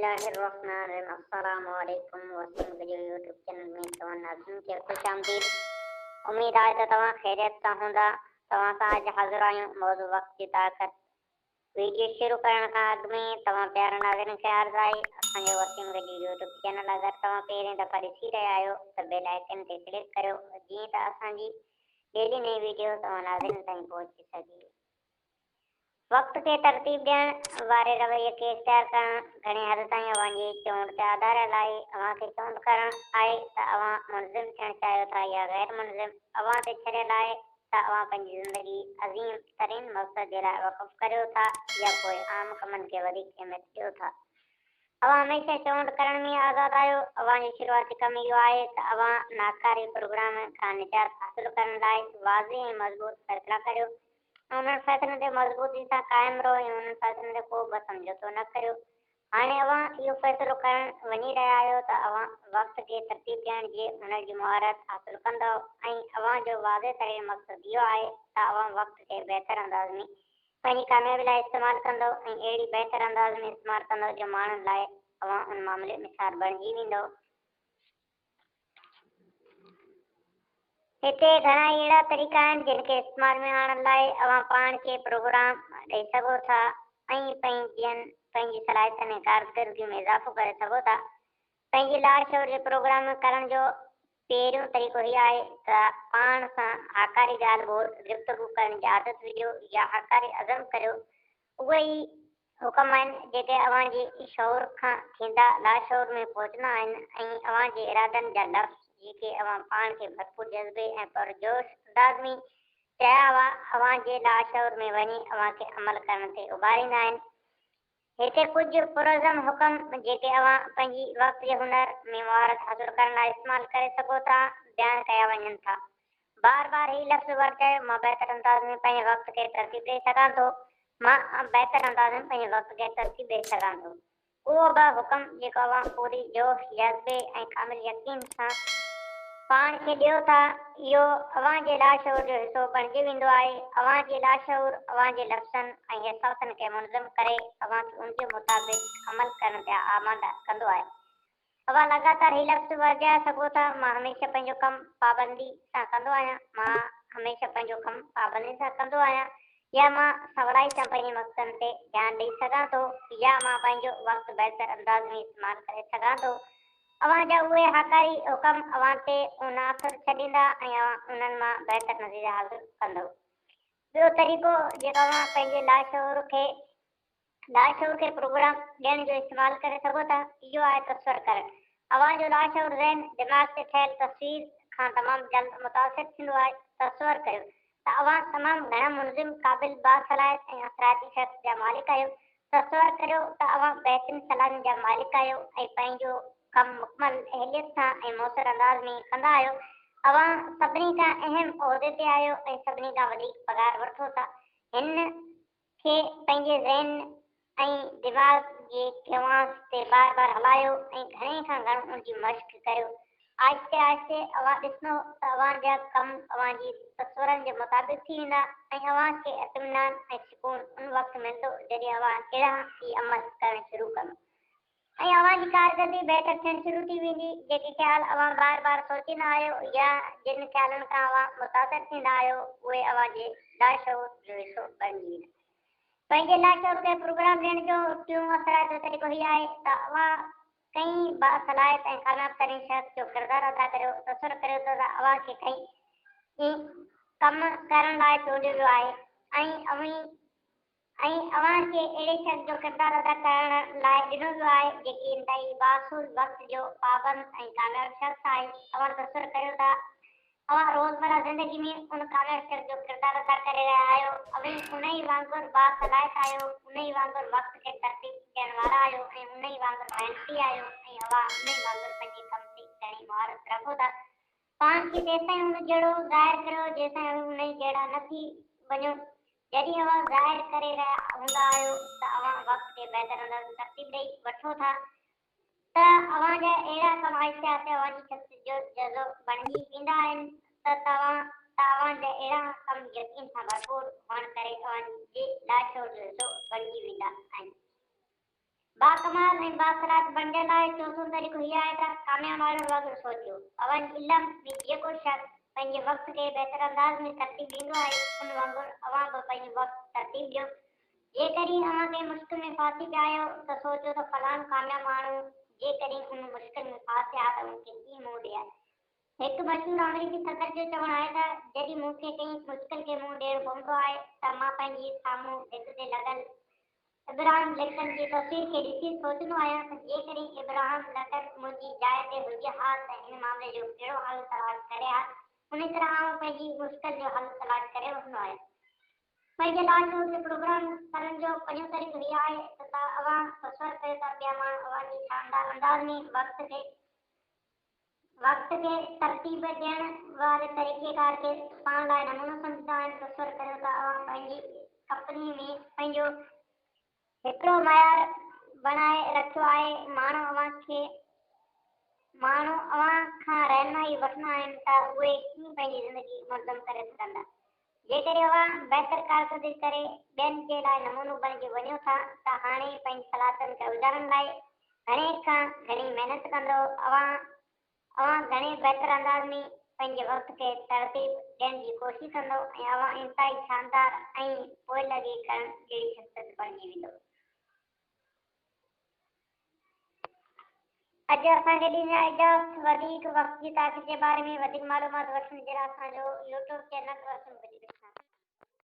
الله الرحمن الرحيم السلام عليڪم وسيم گجو يوٽيوب چينل ۾ توهان ناظرين کي خوش آمديد اميد آهي ته توهان خيريت سان هوندا توهان سان اڄ حاضر آهيون موضوع وقت جي طاقت ويڊيو شروع ڪرڻ کان اڳ ۾ توهان پيارن ناظرين کي عرض آهي اسان جو وسيم گجو يوٽيوب چينل اگر توهان پهرين دفعا ڏسي رهيا آهيو ته بيل آئيڪن تي ڪلڪ ڪريو جيئن ته اسان جي ڊيلي نئين ويڊيو توهان ناظرين تائين پهچي سگهي. وقت کي ترتيب ڏيڻ واري رويي کي اختيار ڪرڻ گهڻي حد تائين اوهان جي چونڊ تي آڌاريل آهي. اوهان کي چونڊ ڪرڻ آهي ته اوهان منظم ٿيڻ چاهيو ٿا يا غير منظم. اوهان تي ڇڏيل آهي ته اوهان پنهنجي زندگي عظيم ترين مقصد جي لاء وقف ڪريو ٿا يا پوء عام ڪمن کي وڌيڪ اهميت ڏيو ٿا. اوهان هميشه چونڊ ڪرڻ ۾ آزاد آهيو. اوهان جو شروعاتي ڪم اهو آهي ته اوهان ناڪاري پروگرام کان نجات حاصل ڪرڻ لاء واضح ۽ مضبوط فيصلا ڪريو. ۽ انهن فيصلن تي مضبوطي سان قائم رهو ۽ انهن فيصلن تي ڪو به سمجهوتو نه ڪريو. هاڻي اوهان اهو فيصلو ڪرڻ وڃي رهيا آهيو ته اوهان وقت کي ترتيب ڏيڻ جي هنر جي مهارت حاصل ڪندؤ ۽ اوهان جو واضح ترين مقصد اهو آهي ته اوهان وقت کي بهتر انداز ۾ پنهنجي ڪاميابي لاء استعمال ڪندؤ ۽ اهڙي بهتر انداز ۾ استعمال ڪندؤ جو ماڻهن لاء اوهان ان معاملي مثال بڻجي ويندؤ. هتي گهڻائي اهڙا طريقا آهن جن کي استعمال ۾ آڻڻ لاء اوهان پاڻ کي پروگرام ڏئي سگهو ٿا ۽ پنهنجين پنهنجي صلاحيتن ۽ ڪارڪردگي ۾ اضافو ڪري سگهو ٿا. پنهنجي لاشعور جي پروگرام ڪرڻ جو پهريون طريقو هي آهي ته پاڻ سان هاڪاري ڳالهه ٻولهه، گفتگو، ڪرڻ جي عادت وجهو يا هاڪاري عزم ڪريو. اهي ئي حڪم آهن جيڪي اوهان جي شعور کان ٿيندا لاشعور ۾ پهچندا آهن ۽ اوهان جي ارادن جا لفظ جيڪي اوهان پاڻ کي ڀرپور جذبي ۽ پرجوش انداز ۾ چيا هئا اوهان جي لاشعور ۾ وڃي اوهان کي عمل ڪرڻ تي اڀاريندا آهن. هتي ڪجهه پرعزم حڪم جيڪي اوهان پنهنجي وقت جي هنر ۾ مهارت حاصل ڪرڻ لاء استعمال ڪري سگهو ٿا بيان ڪيا وڃن ٿا. بار بار هي لفظ ورجايو، مان بهتر انداز ۾ پنهنجي وقت کي ترتيب ڏئي سگهان ٿو. مان بهتر انداز ۾ پنهنجي وقت کي ترتيب ڏئي سگهان ٿو. اهو به حڪم جيڪو اوهان پوري جوش، جذبي ۽ ڪامل يقين سان پاڻ کي ڏيو ٿا، اهو اوهان جي لاشعور جو حصو بڻجي ويندو آهي. اوهان جي لاشعور اوهان جي لفظن ۽ احساسن کي منظم ڪري اوهان کي ان جي مطابق عمل ڪرڻ تي آماده ڪندو آهي. اوهان لڳاتار هي لفظ ورجائي سگهو ٿا، مان هميشه پنهنجو ڪم پابندي سان ڪندو آهيان، مان هميشه پنهنجو ڪم پابندي سان ڪندو آهيان يا مان سولائي سان پنهنجي مقصدن تي ڌيان ڏئي سگهان ٿو يا مان پنهنجو وقت بهتر انداز ۾ استعمال ڪري سگهان ٿو. اوهان جا اهي هاڪاري حڪم اوهان تي اونها اثر ڇڏيندا ۽ اوهان انهن مان بهتر نتيجا حاصل ڪندؤ. ٻيو طريقو جيڪو اوهان پنهنجي لاشعور کي لاشعور کي پروگرام ڏيڻ جو استعمال ڪري سگهو ٿا، اهو آهي تصور ڪرڻ. اوهان جو لاشعور ذهن دماغ تي ٺهيل تصوير کان تمام جلد متاثر ٿيندو آهي. تصور ڪريو ته اوهان تمام گهڻا منظم، قابل، باصلاحيت ۽ اثرائتي شخص جا مالڪ آهيو. تصور ڪريو ته اوهان بهترين صلاحيتن جا مالڪ آهيو ۽ پنهنجو ڪم مڪمل اهليت سان ۽ موثر انداز ۾ ڪندا آهيو. اوهان سڀني کان اهم عهدي تي آهيو ۽ سڀني کان وڌيڪ پگهار وٺو ٿا. هن کي پنهنجي ذهن ۽ دماغ جي ڪينواس تي بار بار هلايو ۽ گهڻي کان گهڻو ان جي مشق ڪريو. آهستي آهستي اوهان ڏسندو ته اوهان جا ڪم اوهان جي تصورن جي مطابق ٿي ويندا ۽ اوهان کي اطمينان ۽ سڪون ان وقت ملندو جڏهن اوهان اهڙا ئي عمل ڪرڻ شروع ڪندو ۽ اوهان جي ڪارڪردگي بهتر ٿيڻ شروع ٿي ويندي. جيڪي خيال اوهان بار بار سوچيندا آهيو يا جن خيالن کان اوهان متاثر ٿيندا آهيو، اهي اوهان جي لاشعور جو حصو بڻجي ويندا. پنهنجي لاشعور کي پروگرام ڏيڻ جو ٽيون اثرائتو طريقو هي آهي ته اوهان ڪنهن باصلاحيت ۽ ڪامياب ترين شخص جو ڪردار ادا ڪريو. تصور ڪريو ته اوهان کي ڪنهن ڪم ڪرڻ لاء چونڊيو ويو آهي ۽ اوهين ۽ اوهان کي اهڙي شخص جو ڪردار ادا ڪرڻ لاء ڏنو ويو آهي، جيڪي انتهائي بااصول، وقت جو پابند ۽ ڪامياب شخص آهي. اوهان تصور ڪريو ته اوهان روزمره زندگي ۾ ان ڪامياب شخص جو ڪردار ادا ڪري رهيا آهيو. اوهين انهي وانگر باصلاحيت آهيو، انهي وانگر وقت کي ترتيب ڏيڻ وارا آهيو ۽ انهي وانگر محنتي آهيو ۽ اوهان انهي وانگر پنهنجي ڪم تي گهڻي مهارت رکو ٿا. پاڻ کي تيستائين ان جهڙو ظاهر ڪريو، جيستائين اوهين انهي جهڙا نه ٿي وڃو. جڏهن اوهان ظاهر ڪري رهيا هوندا آهيو ته اوهان وقت کي بهتر انداز ۾ ترتيب ڏئي وٺو ٿا ته اوهان جا اهڙا ڪم آهستي آهستي اوهان جي شخصيت جو جزو بڻجي ويندا آهن ته توهان ته اوهان جا اهڙا ڪم يقين سان ڀرپور هئڻ ڪري اوهان جي لاشعور جو حصو بڻجي ويندا آهن. باڪمال ۽ باصلاحيت بڻجڻ لاء چوٿون طريقو هي آهي ته ڪامياب ماڻهن وانگر سوچيو. اوهان جي علم ۾ جيڪو شخص پنهنجي وقت کي بهتر انداز ۾ ترتيب ڏيندو آهي، ان وانگر اوهان به پنهنجو وقت ترتيب ڏيو. جيڪڏهن اوهان ڪنهن مشڪل ۾ ڦاسي پيا آهيو ته سوچيو ته فلاڻو ڪامياب ماڻهو جيڪڏهن ان مشڪل ۾ ڦاسي ها ته ان کي ڪيئن منهن ڏئي ها. هڪ مشهور آمريڪي صدر جو چوڻ آهي ته جڏهن مون کي ڪنهن مشڪل کي منهن ڏيڻو پوندو آهي ته مان پنهنجي سامهون ڀت تي لڳل ابراهم لنڪن جي تصوير کي ڏسي سوچندو آهيان ته جيڪڏهن ابراهم لنڪن منهنجي جاء تي هجي ها ته هن معاملي جو ڪهڙو حل تلاش ڪري ها، انهي طرح آئون پنهنجي مشڪل جو حل تلاش ڪري وٺندو آهيان. پنهنجي لاشعور کي پروگرام ڪرڻ جو پنجون طريقو هي آهي ته اوهان تصور ڪريو ته ٻيا ماڻهو اوهان جي شاندار انداز ۾ وقت کي ترتيب ڏيڻ واري طريقيڪار کي پاڻ لاء نمونو سمجهندا آهن. تصور ڪريو ته اوهان پنهنجي ڪمپني ۾ پنهنجو هڪڙو معيار بڻائي رکيو آهي، ماڻهو اوهان کان رهنمائي وٺندا آهن ته اهي ڪيئن پنهنجي زندگي منظم ڪري سگهندا. جيڪڏهن اوهان بهتر ڪارڪردگي ڪري ٻين جي لاء نمونو بڻجي وڃو ٿا ته هاڻي پنهنجي صلاحيتن کي اجارڻ لاء گهڻي کان گهڻي محنت ڪندؤ. اوهان گهڻي بهتر انداز ۾ پنهنجي وقت کي ترتيب ڏيڻ جي ڪوشش ڪندؤ ۽ اوهان انتهائي شاندار ۽ پوئلڳي ڪرڻ جهڙي شخصيت بڻجي ويندؤ. اڄ اسان کي ڏيندا اجازت. وڌيڪ وقت جي تاخير جي باري ۾ وڌيڪ معلومات وٺڻ جي لاء اسان جو يوٽيوب چينل رسم گجري.